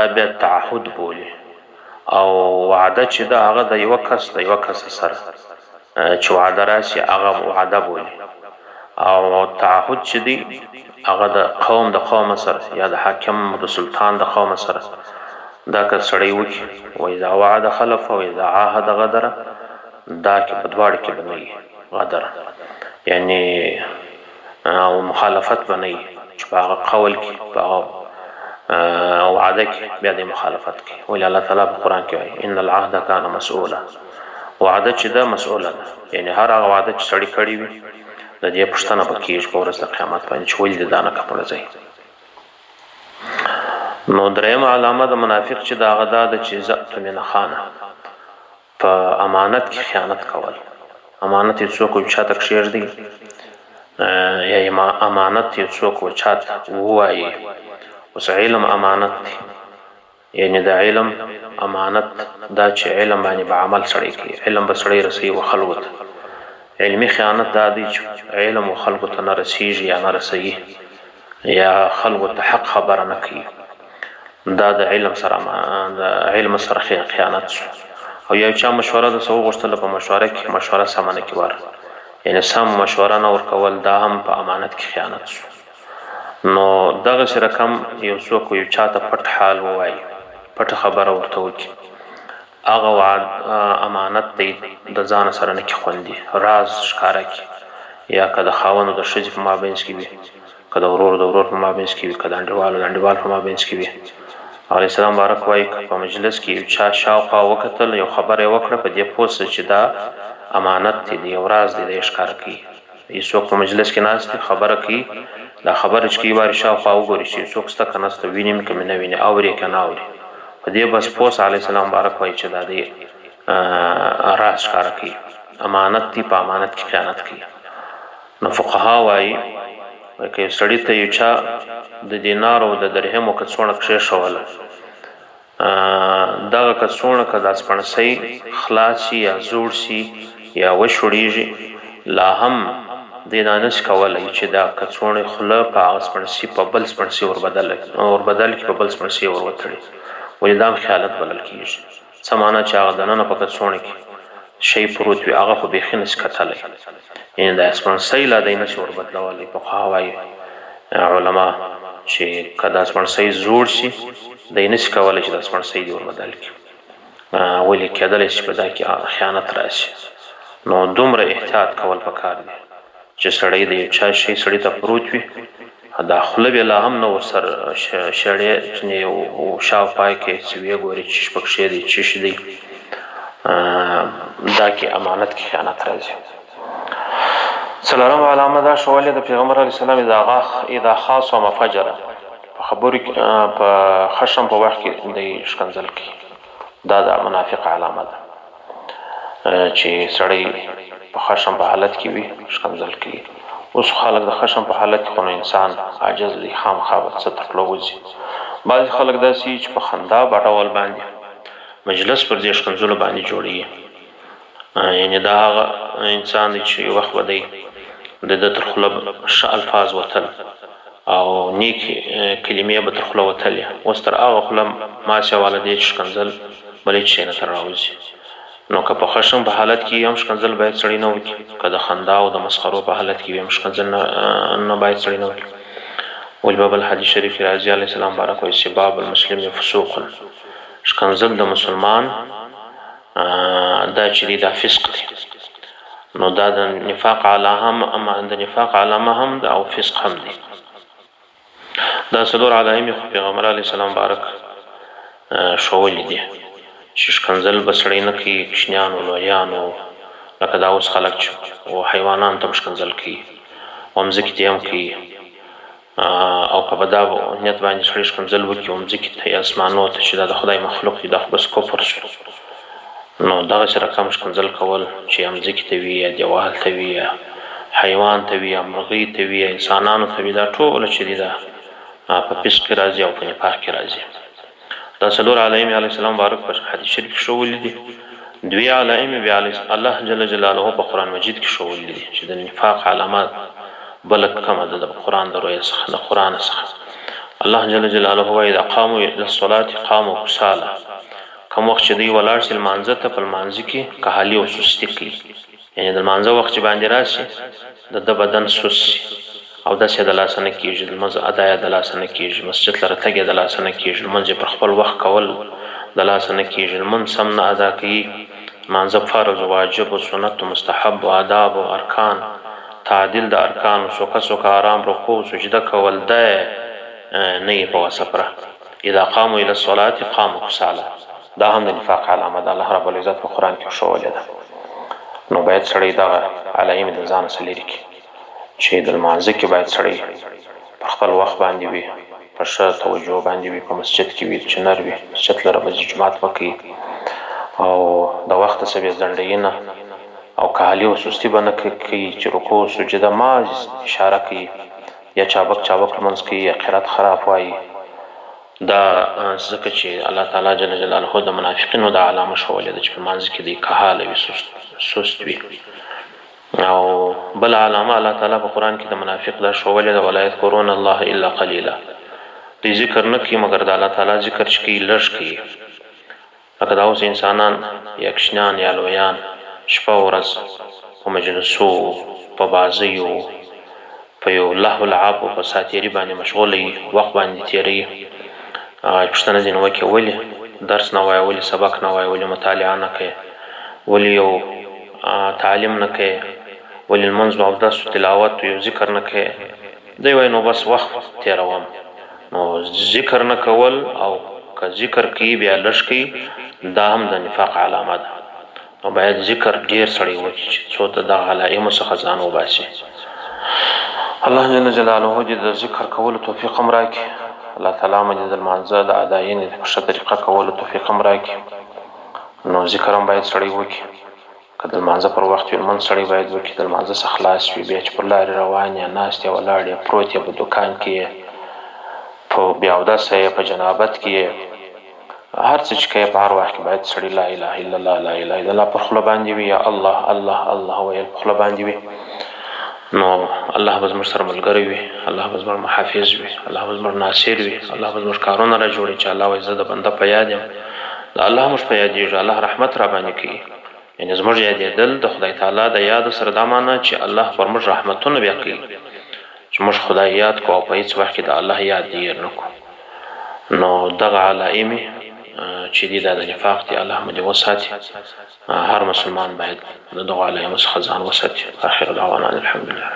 بیا تعهد بولي او وعده چې ده هغه د یوه کس د یوه کس سره چې وعده راشي هغه وعده بولي او تعهد چې دی هغه د قوم د قوم سره یا د حاکم د سلطان د قوم سره دا که سړی وکړي واذا وعد خلف او اذا عاهد غدر، دا کې په دواړو کې به نه وي غدر، یعنی او مخالفت به نه وي چې په هغه قول کې په هغه وعده کې بیا د مخالفت کوي. ولې الله تعالی په قرآن کې وایي ان العهد کان مسؤولا، وعده چې ده مسؤوله ده، یعنی هر هغه وعده چې سړي کړې وي د دې پوښتنه به کېږي په ورځ د قیامت باندې چې ولې دې دا نه کوله ځای. نو درېیمه علامه د منافق چې د هغه دا ده چې زأتمن خانه، په امانت کې خیانت کول. امانت یو څوک یو چاته کښېږدي یا امانت یو څوک و چاته ووایي. اوس علم امانت دی، یعنی د علم امانت دا چې علم باندې به عمل سړی کوي، علم به سړی رسوي و خلکو ته. علمي خیانت دا دی چې علم و خلکو ته نه رسیږي یا نه رسوي یا خلکو ته حق خبره نه کوي، دا د علم سره د علم سره خیانت شو. او یا چا مشوره د څه وغوښتله، په مشوره کې مشوره سمه نه کی ور، یعنی سم مشوره نه ورکول، دا هم په امانت کې خیانت شو. نو دغسې رقم یو څوک یو چاته پټ حال ووایي، پټه خبره ورته وکړي، هغه وعد امانت دی د ځانه سره نه کې خوندي، راز ښکاره کړي، یا که د خاوند او د ښځې په مابینځ کې وي، که د ورور د ورور په مابینځ کې وي، که د انډیوال او د انډیوال په مابینځ کې وي. علیه السلام مبارک وایي، که په مجلس کې یو چا شاوخوا وکتل، یو خبره یې وکړه، په دې پوه سه چې دا امانت دی، د یو راز دی، دی یې ښکاره کوي. یو څوک په مجلس کې ناست دی، خبره کوي، دا خبره چې کوي وارې شاوخوا وګوري چې یو څوک سته که نسته، ویني مې که مې نه ویني، اوري که نه اوري، په دې بس پوه سه. علیه السلام مبارک وایي چې دا دی راز ښکاره کوي، امانت دی، په امانت کې خیانت کوي. نو فقها وایي که یو سړي ته یو چا د دینارو او د درهمو کڅوڼه کښېښوله، دغه کڅوڼه که دا سپڼسۍ خلاص شي یا زوړ شي یا وشوړیږي، لا هم دی دا نشي کولی چې دا کڅوڼې خوله په هغه سپڼسي په بل سپڼسي وربدل کړي، په بل سپڼسي یې وروتړي، ولې دا هم خیانت بلل کیږي. څه معنی چې هغه دننه په کڅوڼې کې شی پروت وي هغه خو بیخي نشي کتلی، یعنې دا سپڼسۍ لا دی نشي وربدلولی. فقها وایي علما چې که دا سپڼسۍ زوړ شي دی نشي کولی چې دا سپڼسۍ دې وربدل کړي، ولې کېدلی شي په دا کې خیانت راشي. نو دومره احتیاط کول پکار دي چې سړی د یو چا شی سړي ته پروت وي، دا خوله به لا هم نه ورسره شړې چې شاوخوا کې چې ویې ګوري چې پکښې دی چې شي دی، دا کې امانت کې خیانت راځي. څلورمه علامه دا ښوولې د پیغمبر علیه السلام اذا غاخ اذا خاصم فجر، په خبرو کې په خشم په وخت کې دی ښکنځل کوي، دا د منافق علامه ده چې سړی په خشم په حالت کې وي ښکنځل کوي. اوس خلک د خشم په حالت کې خو نو انسان عاجز دی، خامخا به څه تر خوله وځي. بعضې خلک داسې وي چې په خندا بټول باندې مجلس پر دې ښکنځلو باندې جوړوي، یعنې دا هغه انسان دی چې یو وخت به دی د ده تر خوله ښه الفاظ وتل او نیکې کلمې به تر خوله وتلې، اوس تر هغه خوله ما سوا له دې چې ښکنځل بل هیڅ شی نه تر راوځي. نو که په خشم په حالت کې وي هم ښکنځل باید سړی نه وکړي، که د خندا او د مسخرو په حالت کې وي هم ښکنځل نه باید سړی نه وکړي. ولې په بل حدیث شریف کې راځي علیه السلام مبارک وایي سباب المسلم فسوق، ښکنځل د مسلمان دا چې دی دا فسق دی. نو دا د نفاق علامه د نفاق علامه هم ده او فسق هم دی. دا څلور علایم خو پیغمبر علیه السلام مبارک ښوولي دي چې ښکنځل به سړی نه کوي کوچنیانو لویانو، لکه دا اوس خلک چې و حیوانانو ته هم ښکنځل کوي او مځکې ته یې هم کوي، او که په دا نیت باندې سړی ښکنځل وکړي و مځکې ته یا اسمانو ته چې دا د خدای مخلوق دی، دا خو بس کفر شو. نو دغسې رقم ښکنځل کول چې یا مځکې ته وي یا دیوال ته وي یا حیوان ته وي یا مرغۍ ته وي یا انسانانو ته وي، دا ټوله چې دي دا په فسق کې راځي او په نفاق کې راځي. دا څلور علایم علیه السلام مبارک په حدیث شریف کې ښوولي دي. دوې علایم بیا الله جل جلاله په قرآن مجید کې ښوولي دي چې د نفاق علامه بله کومه ده د قرآن د رویه څخه د قرآن څخه. الله جل جلاله وایي اذا قاموا الى الصلاة قاموا کسالا کوم وخت چې دوی ولاړ شي لمانځه ته په لمانځه کې کهالي او سستي کوي یعنې د لمانځه وخت چې باندې راشي د ده بدن سست شي اودس یې د لاسه نه کېږي د لمونځ ادا یې د لاسه نه کېږي مسجد ته راتګ یې د لاسه نه کېږي لمونځ یې پر خپل وخت کول د لاسه نه کېږي لمونځ سم نه ادا کوي لمانځه فرض واجب سنت مستحب آداب ارکان تعدیل د ارکانو سوکه سوکه آرام رکوع سجده کول دا یې نه یې په وسه پوره اذا قاموا الی الصلاة قاموا کسالی دا هم د نفاق علامه ده الله رب العزت په قرآن کې ښوولې ده نو باید سړی دغه علایم د ځانه څخه لرې کړي چې د لمانځه کې باید سړی پر خپل وخت باندې وي په ښه توجه باندې وي په مسجد کې وي چې نر وي مسجد لره به ځي جومات به کوي او د وخت څخه بې ځنډيي نه او کاهلي او سستي به نه کوي چې رکوع سجده ماز اشاره کوي یا چابک چابک لمونځ کوي یا قرات خراب وايي دا ځکه چې الله تعالی جل جلاله د منافقینو دا علامه ښوولې ده چې په لمانځه کې دی کهاله وي سست وي او بله علامه الله تعالی په قرآن کې د منافق دا ښوولې ده ولا یذکرون الله الا قلیلا دوی ذکر نه کوي مګر د الله تعالی ذکر چې کوي لږ کوي لکه دا اوس انسانان یا کوچنیان یا لویان شپه او ورځ په مجلسو په بازیو په یو لهو لعب او په ساتیري باندې مشغوله وي وخت باندې تیروي پوښتنه ځینې وکړي ولې درس نه وایې ولې سبق نه وایې ولې مطالعه نه کوې ولې یو تعلیم نه کوې ولې لمونځ او اودس او تلاوت او یو ذکر نه کوې دی وایي نو بس وخت تیروم نو ذکر نه کول او که ذکر کوي بیا لږ کوي دا هم د نفاق علامه ده نو باید ذکر ډیر سړی وکړي چې څو د دغه علایمو څخه ځان وباسي الله جل جلاله دې د ذکر کولو توفیق هم راکړي الله تعالی مو دې د لمانځه د اداینې په ښه طریقه کولو توفیق هم راکړي نو ذکر هم باید سړی وکړي که د لمانځه پر وخت وي لمونځ سړی باید وکړي د لمانځه څخه خلاص وي بیا چې پر لارې روان یې ناست یې ولاړ یې پروت یې په دوکان کې یې په بې اودسه یې په جنابت کې یې هر څه چې کوې په هر وخت کې باید سړی لا اله الا الله لا اله الا الله پر خوله باندې وي یا الله الله الله ویل په خوله باندې وي نو الله به زموږ سره ملګری وي الله به زموږ محافظ وي الله به زموږ ناصر وي الله به زموږ کارونه را جوړي چې الله وایي زه د بنده په یاد یم د الله موږ په یادېږو الله رحمت را باندې کوي یعنی زموږ یادېدل د خدای تعالی د یاد سره دا معنی چې الله پر موږ رحمتونه بیا کوي چې موږ خدای یاد کو او په هیڅ وخت کې د الله یاد دې هېر نه کو نو دغه علایم چې دي دا د نفاق دي الله مو دې وساتي هر مسلمان باید د دغو علایمو څخه ځان وساتي اخر دعوانا الحمدلله.